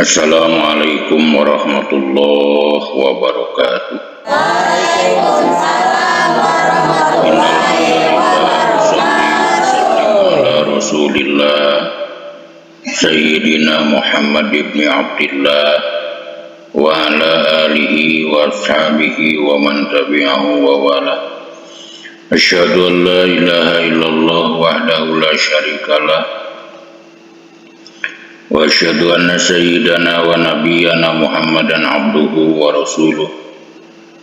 Assalamualaikum warahmatullahi wabarakatuh. Waalaikumsalam warahmatullahi wabarakatuh. Muhammad ibn Abdillah wa ala alihi wa ashabihi wa man tabi'ahu wa wala. Asyhadu an la ilaha illallah wahdahu la syarikalah wa asyhadu anna sayyidana wa nabiyyana Muhammadan abduhu wa rasuluh.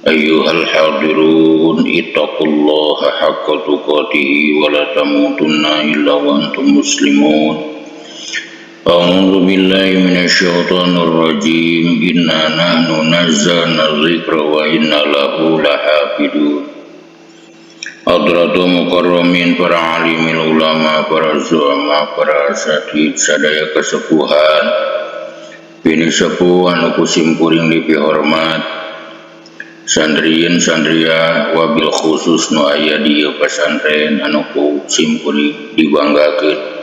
Ayyuhal hadirun ittaqullaha haqqa tuqatih wa la tamutunna illa wa antum muslimun. A'udzu billahi minasyaitonir rajim. Inna nahnu nazzalna dzikra wa inna lahu lahafidun. Hadratul mukarramin, para alimil ulama, para zuama, para asatid, sadaya kesepuhan bini sepuh anu kusimkuring dipihormat, santriin santria wabil khusus nu aya di ieu pesantren anu ku simkuring dibanggakeun,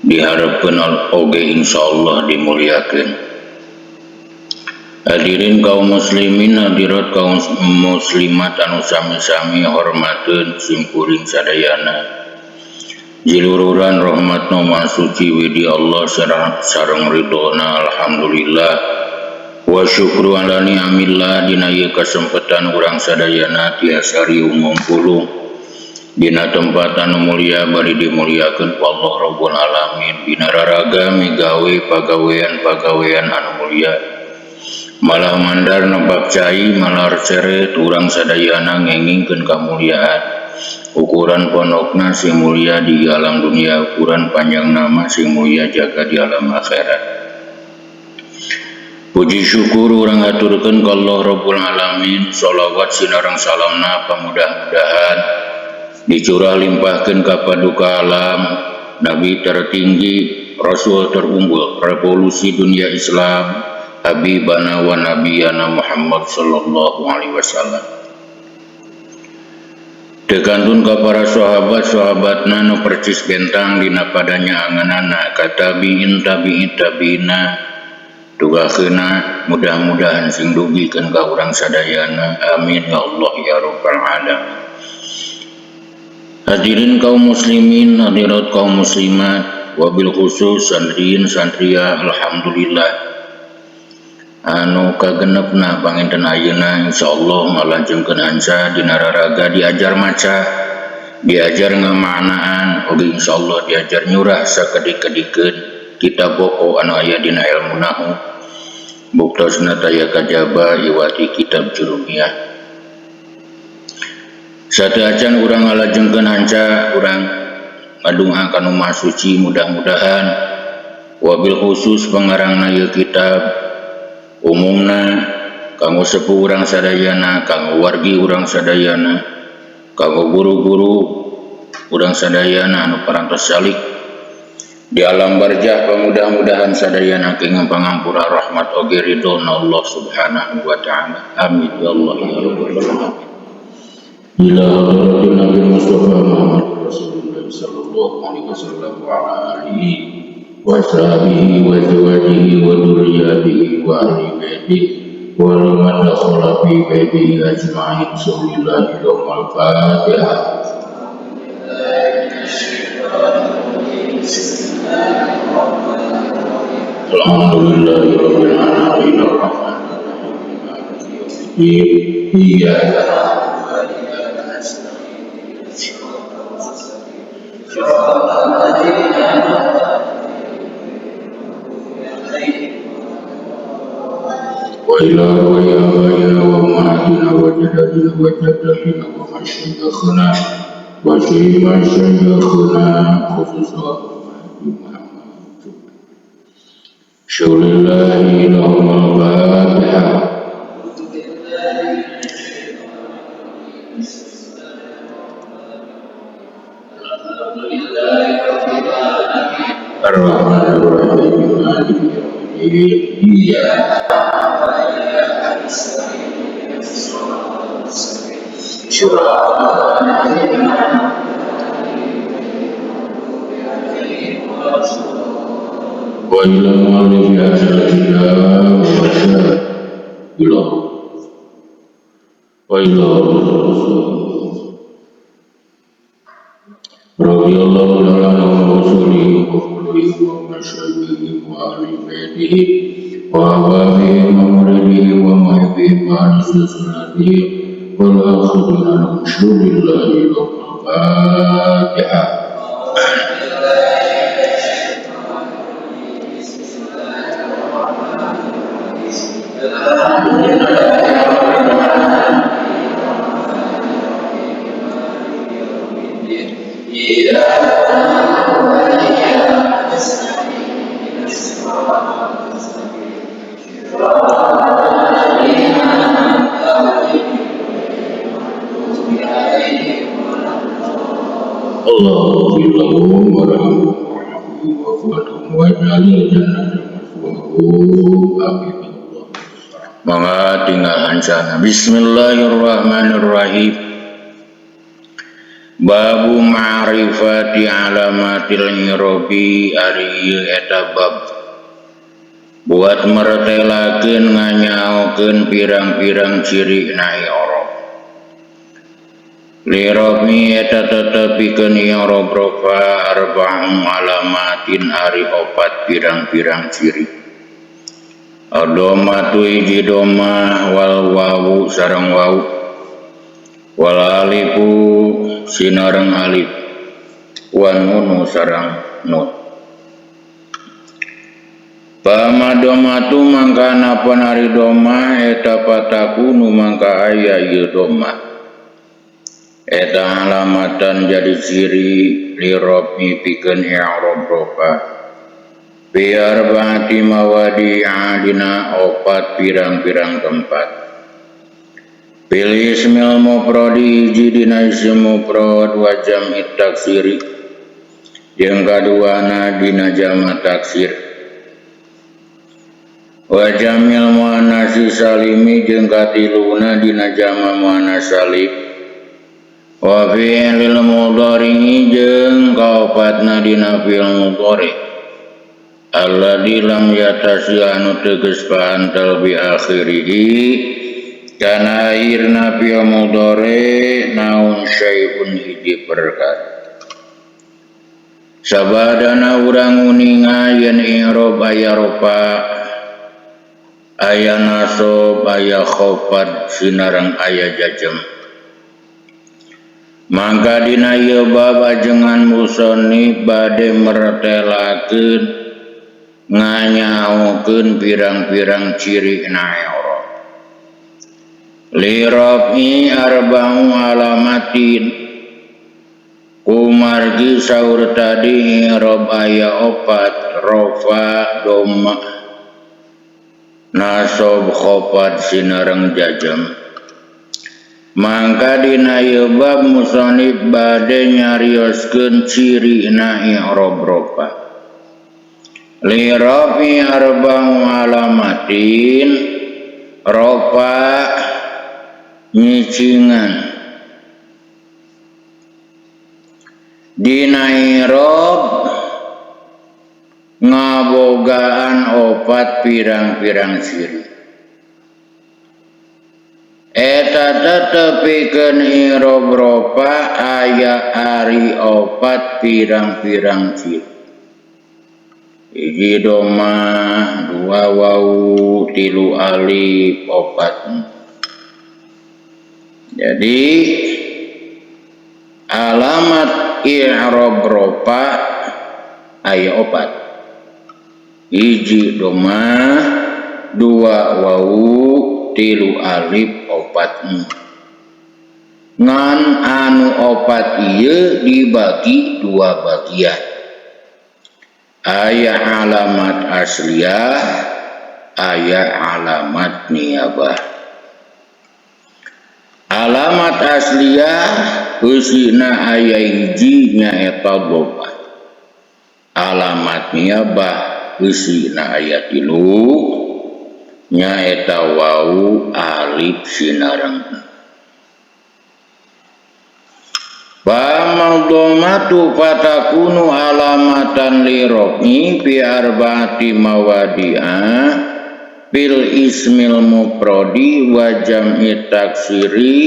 diharapkeun oge insyaallah dimuliakeun. Hadirin kaum muslimin, hadirat kaum muslimat anu sami-sami hormateun simkuring sadayana. Jilururan rahmat nu maha suci widi Allah sareng ridhona, alhamdulillah wa syukru ala ni'amillah dina ieu kasempatan urang sadayana tiasa riung ngumpulung dina tempat anu mulia bari dimuliakeun ku Allah Rabbul Alamin dina raraga migawe pagawean-pagawean anu mulia. Malah mandar nebak cai malar ceret urang sadayana ngengingkeun kamuliaan. Ukuran pondokna sing mulia di alam dunia, ukuran panjang nama sing mulia jaga di alam akhirat. Puji syukur urang haturkeun ka Allah Rabbul Alamin, sholawat sinareng salamna pamudah-mudahan dicurah limpahkeun ka paduka alam, nabi tertinggi, rasul terunggul, revolusi dunia Islam, Habibana wa Nabiyana Muhammad sallallahu alaihi wasallam. Tekantun ka para sahabat-sahabatna nu percis bentang dina padanya anganana ka tabiin tabiin tabiina tugakeuna mudah-mudahan sing dugikeun ka urang sadayana. Amin ya Allah ya rabbal alamin. Hadirin kaum muslimin, hadirat kaum muslimat, wabil khusus santriin santria, alhamdulillah anu kagenepna panginten ayeuna insyaallah ngalajengkeun hanca dina raraga diajar maca, diajar ngamaknaan, oge insyaallah diajar nyurah sakedik-kedikeun kitab pokok anu aya dina ilmu nahwu, buktosna taya kajaba iwati kitab jurumiyah. Sateuacan urang ngalajengkeun hanca, urang ngadunga ka nu Maha Suci mudah-mudahan wabil khusus pangarangna ieu kitab umumna kanggo sepuh urang sadayana, kanggo wargi urang sadayana, kanggo guru-guru urang sadayana anu parantos salik di alam barjah, pamudah-mudahan sadayana kenging pangampura rahmat oge ridho Allah Subhanahu wa taala. Amin ya Allah ya rabbal alamin. Ila hadratin Nabi Mustafa Muhammad Rasulullah sallallahu alaihi wasallam wa ala alihi wa sahbihi wa azwajihi wa dzurriyyatihi wa ahli baitihi wa liman dakhala fi baitihi ajma'in. Sallallahu al-Fatihah. Alhamdulillahi rabbil alamin arrahmanir rahim maliki yaumiddin iyyaka na'budu wa iyyaka nasta'in wa ila arwahi abaina wa ummahatina wa jaddatina wa jaddatina wa masyayikhina wa masyayikhina khususan syulillahi lahumul fatihah. Ar-Rahmanir-Rahim maliki yaumiddin iyyaka wa ila mu'allifi hadzal kitab wa ila radhiyallahu ta'ala anhu wa wa masyayihim wa ahli baitihi wa awamihim wa muridihim wa muhibbihim wa ahli silsilatihim wal akhirina alhamdulillahi al-Fatihah. Bismillahirrahmanirrahim. Babu ma'rifati alamatil i'robi ari ieu eta bab buat mertelakeun nganyaokeun pirang-pirang ciri na i'rob. Lirobi eta tetep pikeun i'rob rofa arba'u alamatin ari opat pirang-pirang ciri. Adomatu hiji domah wal wawu sareng wawu wal alifu sinareng alif wan nunu sareng nun. Pamadomatu mangka panari domah eta patakunu mangka aya ieu domah eta alamatan jadi ciri lirobi pikeun i'rob rofa biar bahati mawadi adina opat pirang-pirang tempat. Pilih ismil mufradi hiji dina isim mufrad wa jam'i taksiri jeung kaduana dina jama taksir wa jamil muannasi salimi jeung katiluna dina jama muannas salim wa fi'lil mudhari jeung kaopatna dina fi'il mudhari alladzi lam yatasi anu tegas paantal bi akhirihi kana akhirna fi'il mudhari naun syai'un hiji perkara. Sabadana urang uninga yen i'rob aya rofa aya nasab aya khafad sinareng aya jazm. Mangka dina ieu bab ajengan musannif bade mertelakeun nganyaokeun pirang-pirang ciri na i'rob. Lirofi arba'u alamatin kumargi saur tadi i'rob aya opat rofa doma nasab khafad sinareng jazm. Mangka dina ieu bab musannif bade nyarioskeun ciri na i'rob rofa. Lirofi arba'u alamatin rofa nyicingan dina i'rob ngabogaan opat pirang-pirang ciri. Eta tetep pikeun i'rob rofa aya ari opat pirang-pirang ciri. Hiji domah, dua wawu, tilu alif, opat. Jadi alamat i'rob rofa aya opat. Hiji domah, dua wawu, tilu alif, opat. Ngan anu opat ieu dibagi dua bagian. Aya alamat asliyah, aya alamat niyabah. Alamat asliyah eusina aya hiji nyaeta dhamma. Alamat niyabah eusina aya tilu nyaeta wau alif sinareng. Famal dhammatu fatakunu alamatan li raf'i fi arba'ati mawadi'a bil ismil mufradi wa jam'i taksiri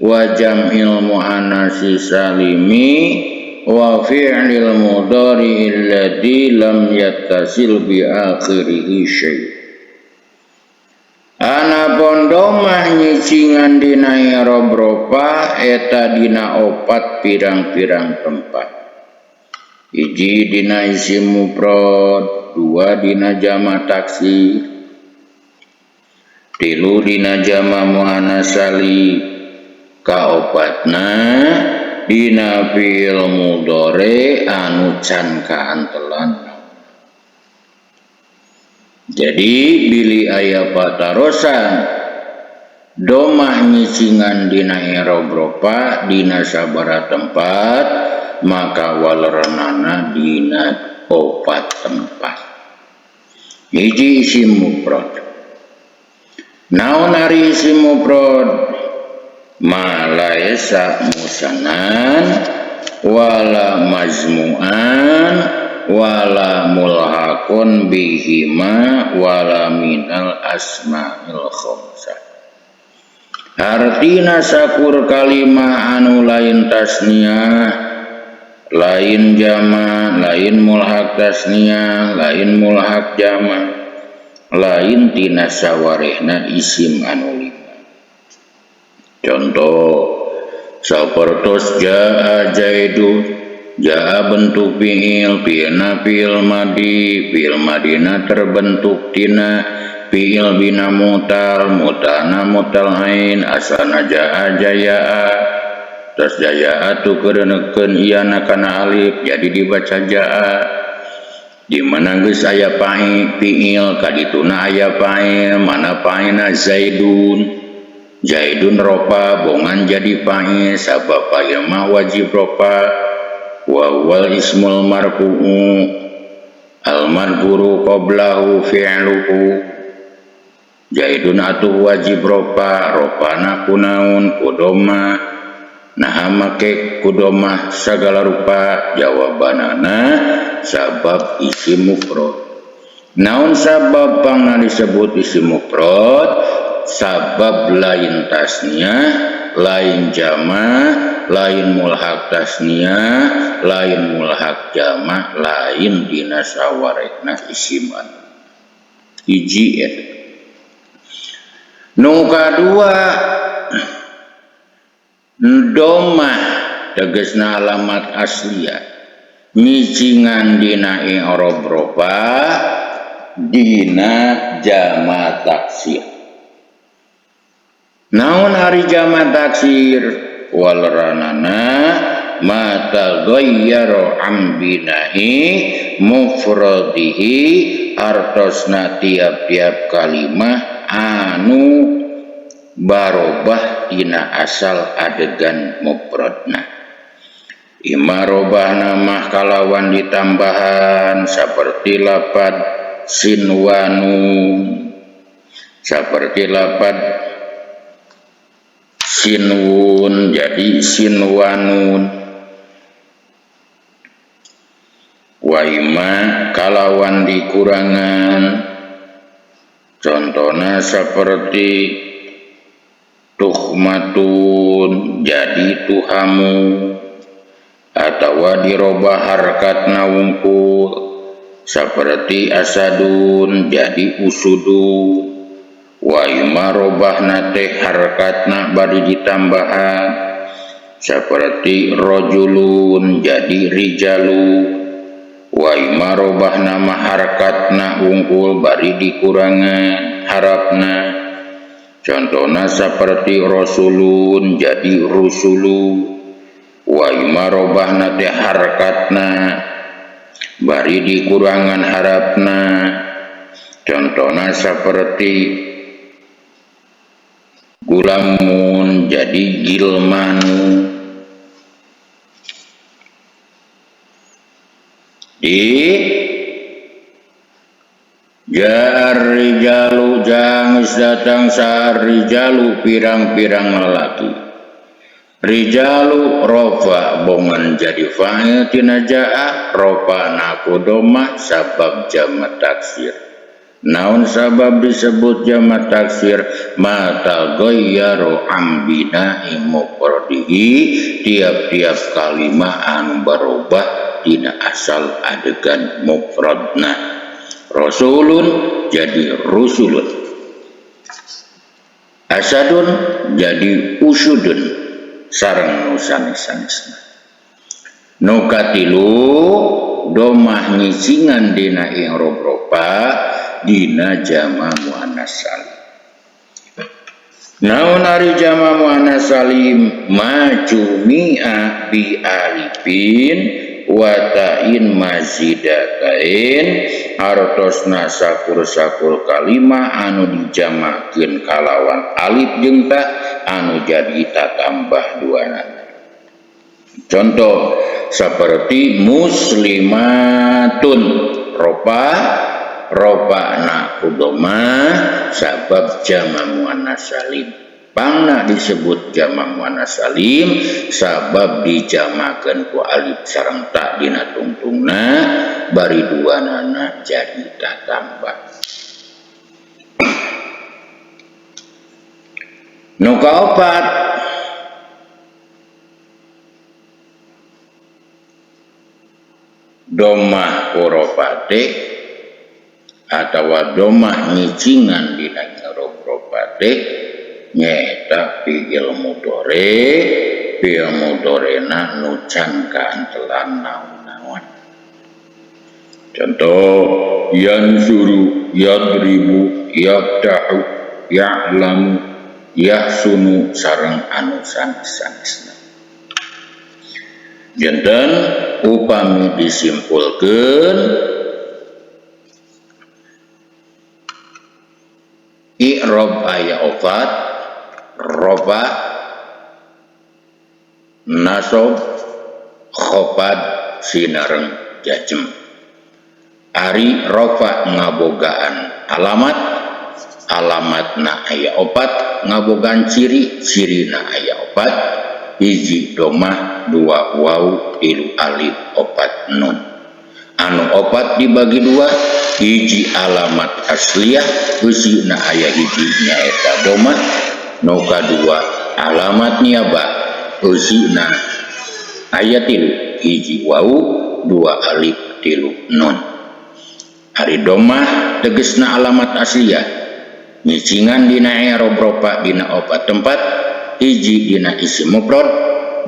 wa jam'il muannasi salimi Wa fi'lil mudhari alladzi lam yattasil bi akhirih syai'. Anapun domah nyicingan dina i'rob ropa eta dina opat pirang-pirang tempat. Hiji dina isim mufrad, dua dina jama taksir, tilu dina jama muannas salim, kaopatna dina fi'il mudhari anu can kaantelan. Jadi bilih aya patarosan domah nyicingan dina i'rob ropa dina sabaraha tempat, maka waleranana dina opat tempat. Hiji isim mufrad. Naon ari isim mufrad? Ma laisa musannan wala majmu'an wala mulhaqun bihima wala minal asma'il khamsah. Artina sakur kalimah anu lain tasniah, lain jama, lain mulhaq tasniah, lain mulhaq jama, lain tina sawarehna isim anu lima. Contoh sapertos jaa Zaidu, jaa bentuk fi'il, fi'ilna fi'il madi, fi'il madina terbentuk tina fi'il bina mutal, mutana mutal ain, asana jaa jayaa, terus jayaa tu kereneukeun iyana kana alif jadi dibaca jaa. Di mana geus aya fa'il, fi'il kadituna aya fa'il, mana fa'ilna Zaidun. Zaidun ropa bongan jadi fa'il sabab fa'il mah wajib ropa. Wa wal ismul marfu'u al madhkuru qablahu fi'luhu. Zaidun atuh wajib ropa, ropana kunaon kudomah. Naha make kudomah sagala rupa? Jawabanana sabab isim mufrad. Naon sabab pangna disebut isim mufrad? Sabab lain tasniah, lain jama, lain mulhaq tasniah, lain mulhaq jama, lain dina sawarehna isim anu hiji eta. Nu kadua domah tegesna alamat asliah nyicingan dina i'rob ropa dina jama taksir. Naon ari jama taksir? Waleranana ma taghayyara an binahi mufradihi, artosna tiap-tiap kalimah anu barobah dina asal adegan mufradna. Ima robahna mah kalawan ditambahan seperti lapad sinwanu, seperti lapad sinwun jadi sinwanun. Wa ima kalawan dikurangan, contohna seperti tuhmatun jadi tuhamu, atawa dirobah harkatna wungkul seperti asadun jadi usudu. Wa ima robahna teh harkatna bari ditambahan seperti rojulun jadi rijalu. Wa ima robahna mah harkatna wungkul bari dikurangan harapna, contohna seperti rasulun jadi rusulu. Wa ima robahna teh harkatna bari dikurangan harapna, contohna seperti gulamun jadi gilmanu. Di jaar rijalu jangis datang saar rijalu pirang-pirang lelaki. Rijalu rofa bongan jadi fa'il tina jaa, rofa naku domah sabab jama taksir. Naon sabab disebut jama taksir? Mata ghayyaru am bina'i mufradihi, tiap-tiap kalimah anu barobah dina asal adegan mufradna. Rasulun jadi rusulun, asadun jadi usudun, sareng nu sanes-sanesna. Nu katilu domah nyicingan dina i'rob rofa dina jama muannas salim. Naon ari jama muannas salim? Majumi'a bi alifin wa ta'in mazidatain, hartosna sakur-sakur kalimah anu dijamakeun kalawan alif jeung ta anu jadi tatambah duanana. Contoh seperti muslimatun, rofa rofana kudomah sabab jama muannas salim. Pangna disebut jama muannas salim sabab dijamakeun ku alif sareng ta dina tungtungna bari duanana jadi tatambah. Nu kaopat domah kurofate atawa domah nyicingan dina i'rob rofate nyaeta fi'il mudhari, fi'il mudharina nu can kaantelan naon-naon. Contoh yansuru, yadribu, yaftahu, ya'lamu, yahsunu sareng anu sanes-sanesna. Janten upami disimpulkeun i'rob aya opat, rofa, nasob, khofad sinareng jajem. Ari rofa ngabogaan alamat, alamatna aya opat, ngabogaan ciri, cirina aya opat, hiji domah, dua waw, tilu alif, opat nun. Anu opat dibagi dua, hiji alamat asliyah eusina aya hiji nyaeta domah, nu kadua alamat niabah eusina aya tilu, hiji waw, dua alif, tilu nun. Ari domah tegesna alamat asliyah, nyicingan dina i'rob rofa dina opat tempat, hiji dina isim mufrad,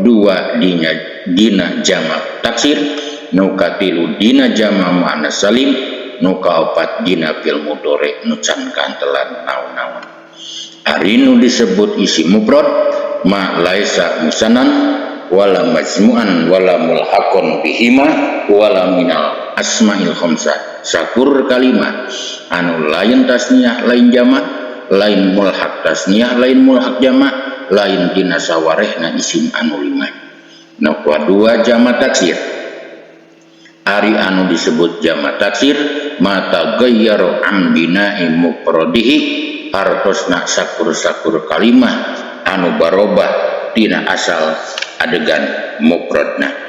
dua dina jama taksir, nu katilu dina jama muannas salim, nu kaopat dina fi'il mudhari nu can kantelan naon-naon. Ari nu disebut isim mufrad ma laisa musannan wala majmu'an wala mulhaqon bihima wala minal asma'il khamsah, sakur kalimah anu lain tasniah lain jama, lain mulhaq tasniah lain mulhaq jama, lain dina sawarehna isim anu lima. Nu kadua jama taksir. Ari anu disebut jama taksir mata ghayyaru am bina'i mufradihi, hartosna sakur-sakur kalimah anu barobah tina asal adegan mufradna.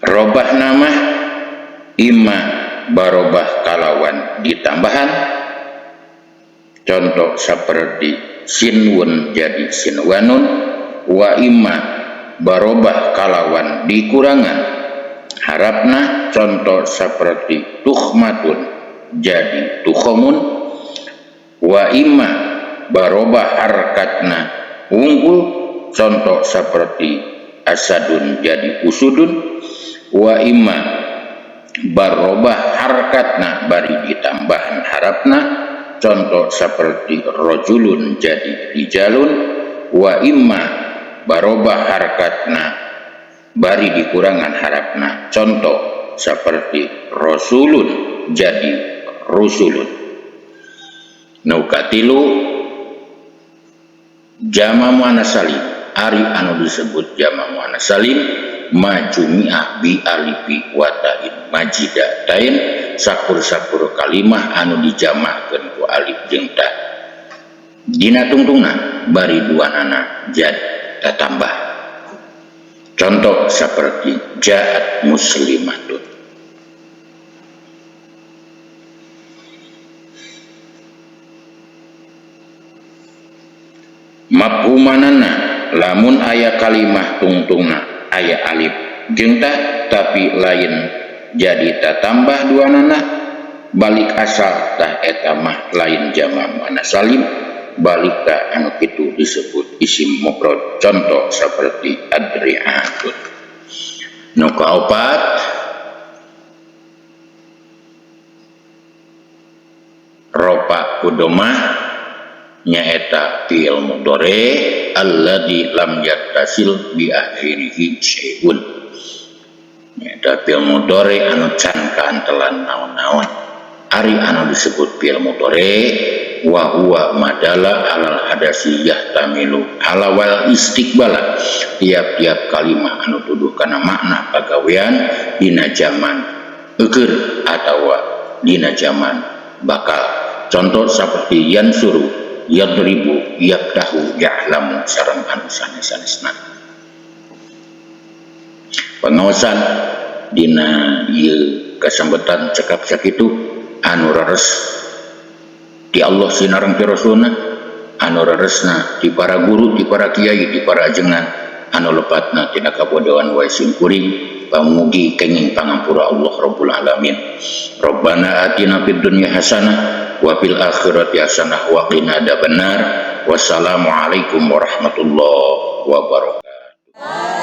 Robah nama imma barobah kalawan ditambahan, contoh seperti sinwun jadi sinwanun, wa imma barobah kalawan dikurangan, harapna contoh seperti tuhmatun jadi tukhomun, wa imma barobah harkatna unggul, contoh seperti asadun jadi usudun, wa imma barobah harkatna bari ditambahan harapna, contoh seperti rojulun jadi rijalun, wa imma barobah harkatna bari dikurangan harapna, contoh seperti rasulun jadi rusulun. Nu katilu jama muannas salim. Ari anu disebut jama muannas salim majumi'ah bi alifi wa ta'in majidatain, sakur-sakur kalimah anu dijamahkeun ku alif jeung ta dina tungtungna bari duanana jadi tatambah. Contoh seperti ja'at muslimatun. Mafhumanana lamun aya kalimah tungtungna aya alif jeung ta tapi lain jadi tatambah duanana balik asal tah eta mah lain jama muannats salim balik ka anu kitu disebut isim mufrad. Contoh seperti adri'atun. Nu kaopat ropa ku domah nyaeta fi'il mudhari alladzi lam yattasil bi akhirihi syai'un. Nyaeta fi'il mudhari anu can kaantelan naon-naon. Ari anu disebut fi'il mudhari wa huwa madala alal hadasi yahtamilu ala wal istiqbala. Tiap-tiap kalimah anu tuduh kana makna pagawean dina zaman eueur atawa dina zaman bakal. Contoh seperti yansuru, yadribu, yaftahu, ya'lamu sareng anu sanes-sanesna. Pengawasan dina ieu kasambetan cekap sakitu anu reres di Allah sinareng ti Rasulna, anu reresna ti para guru, ti para kiai, ti para ajengan, anu lepatna tina kabodohan wae sim kuring, pamugi kenging pangampura Allah Rabbul Alamin. Rabbana atina fid dunya hasanah wa fil akhirati hasanah wa qina adzabannar. Wassalamualaikum warahmatullahi wabarakatuh.